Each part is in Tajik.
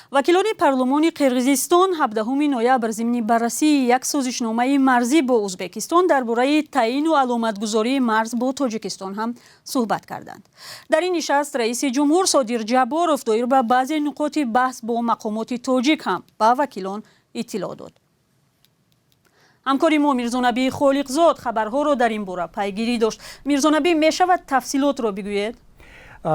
Вакилони парлумони Қирғизистон 17 ноябр зимни баррасии як созишномаи марзӣ бо Ӯзбекистон дар бораи таъину аломатгузории марз бо Тоҷикистон ҳам суҳбат карданд. Дар ин нишаст раиси ҷумҳур Содир Ҷабборов доир ба баъзе нуқоти баҳс бо мақомоти тоҷик ҳам ба вакилон иттилоъ дод. Ҳамкори мо Мирзонабӣ Холиқзод хабарҳоро дар ин бора пайгирӣ дошт. Мирзонабӣ, мешавад тафсилотро бигӯед?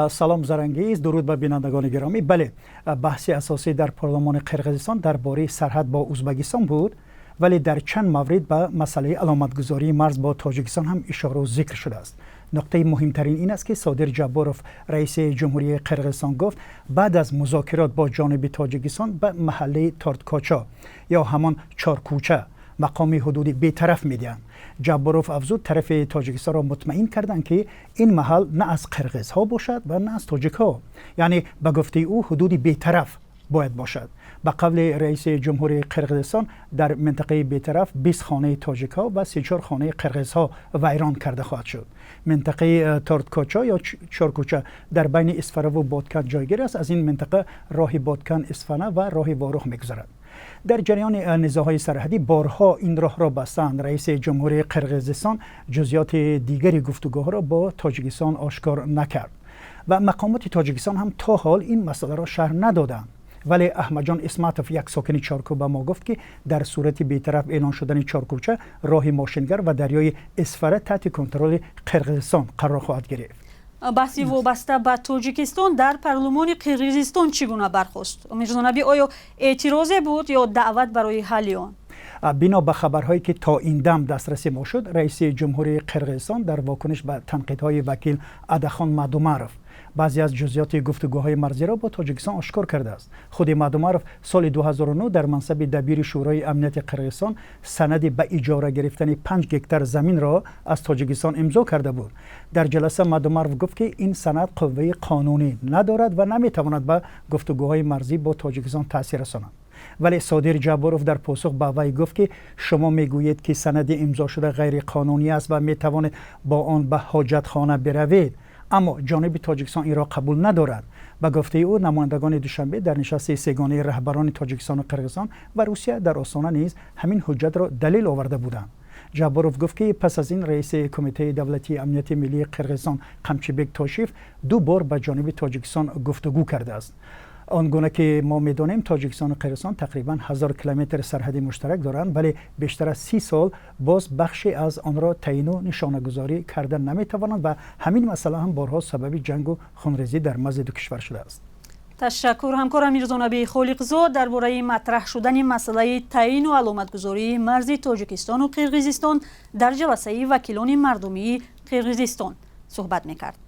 Салом, Зарангиз, дуруд ба бинандагони гиромӣ. Бале, баҳси асосӣ дар парлумони Қирғизистон дар бораи сарҳад бо Ӯзбекистон буд, вале дар чанд маврид ба масъалаи аломатгузории марз бо Тоҷикистон ҳам ишору зикр шудааст. Нуқтаи муҳимтарин ин аст, ки Содир Ҷабборов, раиси ҷумҳурии Қирғизистон, гуфт, баъд аз музокирот бо ҷониби Тоҷикистон ба маҳаллаи Торткоча ё ҳамон Чоркӯча мақоми ҳудуди бетараф медиҳанд. Ҷабборов афзуд, тарафи Тоҷикистонро мутмаин карданд, ки ин маҳал на аз қирғизҳо бошад ва на аз тоҷикҳо, яъне ба гуфтаи ӯ ҳудуди бетараф бояд бошад. Ба қавли раиси ҷумҳурии Қирғизистон, дар минтақаи бетараф 20 хонаи тоҷикҳо ва 34 хонаи қирғизҳо вайрон карда хоҳад шуд. Минтақаи Торткоча ё Чоркӯча дар байни Исфараву Боткан ҷойгир аст. Аз ин минтақа роҳи Боткан Исфана ва роҳи Ворух мегузарад. Дар ҷараёни низоъҳои сарҳадӣ борҳо ин роҳро бастанд. Раиси ҷумҳурии Қирғизистон ҷузъиёти дигари гуфтугӯҳоро бо Тоҷикистон ошкор накард ва мақомоти Тоҷикистон ҳам то ҳол ин масъаларо шарҳ надоданд. Вале Аҳмадҷон Исматов, як сокини Чоркӯ, ба мо гуфт, ки дар сурати бетараф эълон шудани Чоркӯча роҳи мошингар ва дарёи Исфара таҳти контроли Қирғизистон қарор хоҳад гирифт. Баҳси вобаста ба Тоҷикистон дар парлумони Қирғизистон чӣ гуна бархост, Мирзонабӣ? Оё эътирозе буд ё даъват барои ҳалли он? Бино ба хабарҳое, ки то ин дам дастраси мо шуд, раиси ҷумҳурии Қирғизистон дар вокуниш ба танқидҳои вакил Адахон Мадумаров баъзе аз ҷузъиёти гуфтугӯҳои марзиро бо Тоҷикистон ошкор кардааст. Худи Мадумаров соли 2009 дар мансаби дабири Шӯрои амнияти Қирғизистон санади ба иҷора гирифтани 5 гектар заминро аз Тоҷикистон имзо карда буд. Дар ҷаласа Мадумаров гуфт, ки ин санад қувваи қонунӣ надорад ва наметавонад ба гуфтугӯҳои марзӣ бо Тоҷикистон таъсир расонад. Вале Содир Ҷабборов дар посух ба вай гуфт, ки шумо мегӯед, ки санади имзошуда ғайриқонунӣ аст ва метавонед бо он ба ҳоҷатхона биравед, аммо ҷониби Тоҷикистон инро қабул надорад. Ба гуфтаи ӯ, намояндагони Душанбе дар нишасти сегонаи раҳбарони Тоҷикистону Қирғизистон ва Русия дар Остона низ ҳамин ҳуҷҷатро далел оварда буданд. Ҷабборов гуфт, ки пас аз ин раиси Кумитаи давлатии амнияти миллии Қирғизистон Қамчибек Тошиев ду бор ба ҷониби Тоҷикистон гуфтугӯ кардааст. Он гуна ки мо медонем, Тоҷикистону Қирғизистон тақрибан 1000 километр сарҳади муштарак доранд, вале бештар аз 30 сол боз бахше аз онро таъину нишонагузорӣ карда наметавонанд ва ҳамин масъала ҳам борҳо сабаби ҷангу хунрезӣ дар марзи ду кишвар шудааст. Ташаккур. Ҳамкорам Мирзонабӣ Холиқзод дар бораи матраҳ шудани масъалаи таъину аломатгузории марзи Тоҷикистону Қирғизистон дар ҷаласаи вакилони мардумии Қирғизистон суҳбат мекард.